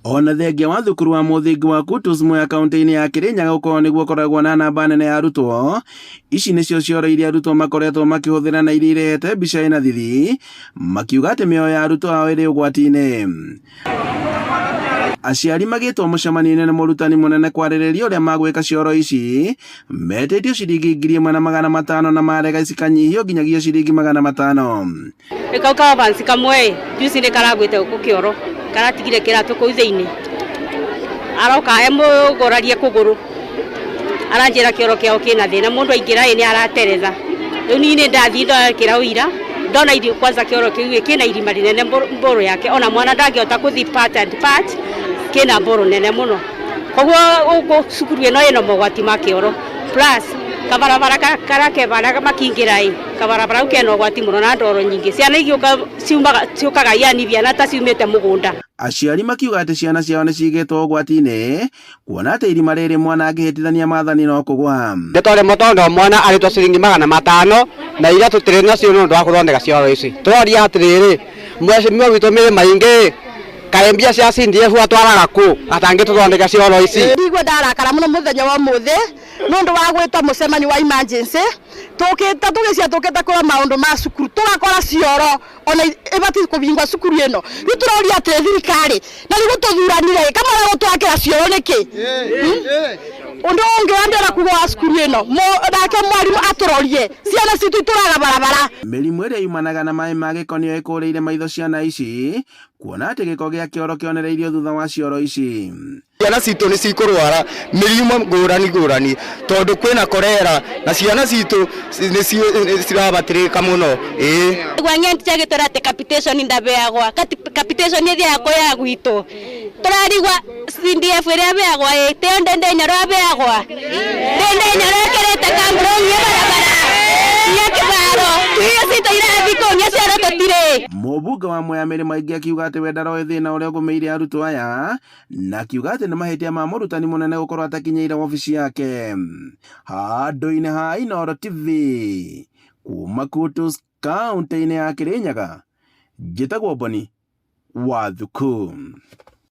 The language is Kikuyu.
Ona thengia wa thukuru wa mũthingi wa Kutus Mwea kaunti-inĩ ya Kirinyaga gũkorwo nĩguo ũkoragwo na namba nene ya arutwo, ici nĩcio cioro iria arutwo makoretwo makĩhũthĩra na iria irehete mbica ĩna thithi, makiuga atĩ mĩoyo ya arutwo ao ĩrĩ ũgwati-inĩ. Aciari magĩtwo mũcemanio-inĩ nĩ mũrutani mũnene kwarĩrĩria ũrĩa magwĩka cioro ici, metĩtio ciringi 1500 na marega cikanyihio nginyagia ciringi 500. Kau kababansi kamwe juici nĩ karagwĩte gũkũ kĩoro karatigire kĩratũ kũu thĩinĩ aroka emũgũrarie kũgũrũ aranjĩra kĩoro kĩao kĩna thĩna mũndũ aingĩra ĩ nĩ arateretha rĩu niĩ nĩ ndathiĩ ndokĩra ũira ndona irio kwanza kĩoro kĩu ĩ kĩna irima rĩnene mbũrũ yake ona mwana ndangĩhota kũthiĩ part and part kĩna mbũrũ nene mũno koguo gũkũ cukuru ĩno ĩna mogwati ma kĩoro plus kabarabara karĩa ke harĩa makĩingĩra ĩ kabarabara kau kena ũgwati mũno na ndoro nyingĩ ciana igĩũka ciumaga ciũkaga yani ciana ta ciumĩte mũgũnda. Aciari makiuga atĩ ciana ciao nĩ cigĩtwo ũgwati-inĩ kuona atĩ irima rĩrĩ mwana angĩhĩtithania maathani no kũgwa. Nĩ twaremwo tondũ mwana arĩtwo ciringi 500 na iria tũtirĩ nacio nĩ ũndũ wa gũthondeka cioro ici. Tũroria atĩrĩrĩ, mheshimiwa witũ mĩrĩ maingĩ kaĩ mbia cia CDF atwaraga kũ atangĩtũthondeka cioro ici? Ndigua ndarakara mũno mũthenya wa ũmũthĩ nĩ ũndũ wa gwĩtwo mũcemanio wa emergency tũkĩte tũgĩcia tũkĩte kũrora maũndũ ma cukuru tũgakora cioro ona ĩbatiĩ kũbingwa cukuru ĩno rĩu tũroria atĩ thirikari na rĩu gũtũthuranire kamara gũtwakĩra cioro nĩkĩ? Ũndũ ũngĩ wa ndĩrenda kuga wa cukuru ĩno nake mwarimũ atũrorie ciana citũ itũraga barabara. Mĩrimũ ĩrĩa yumanaga na maĩ ma gĩko nĩyo ĩkũrĩire maitho ciana ici kuona atĩ gĩko gĩa kĩoro kĩonereirio thutha wa cioro ici. Ciana citũ nĩ cikũrwara mĩrimũ ngũrani ngũrani tondũ kwĩna korera na ciana citũ nĩ cirabatirĩka mũno ĩĩ. Gwang'enti agĩtwĩra atĩ capitation ndabeagwa capitation ĩthiaga kũya gwitũ tũrarigwa CDF ĩrĩa abeagwa ĩ tĩyo Ndindi Nyoro abeagwa Ndindi Nyoro ĩkĩrĩte kambũni ya barabara ya kĩbaro irio citũ irathiĩ kũu nĩ cioro tũtirĩ. Mũmbunge wa Mwea Mary Maingi akiuga atĩ we ndaroĩ thĩna ũrĩa ũgũmĩire arutwo aya na akiuga atĩ nĩ mahĩtia ma mũrutani mũnene gũkorwo atakinyĩire wabici yake. Handũ-inĩ ha Inooro TV kuma Kutus kaunti-inĩ ya Kirinyaga, njĩtagwo Boni wa Thuku.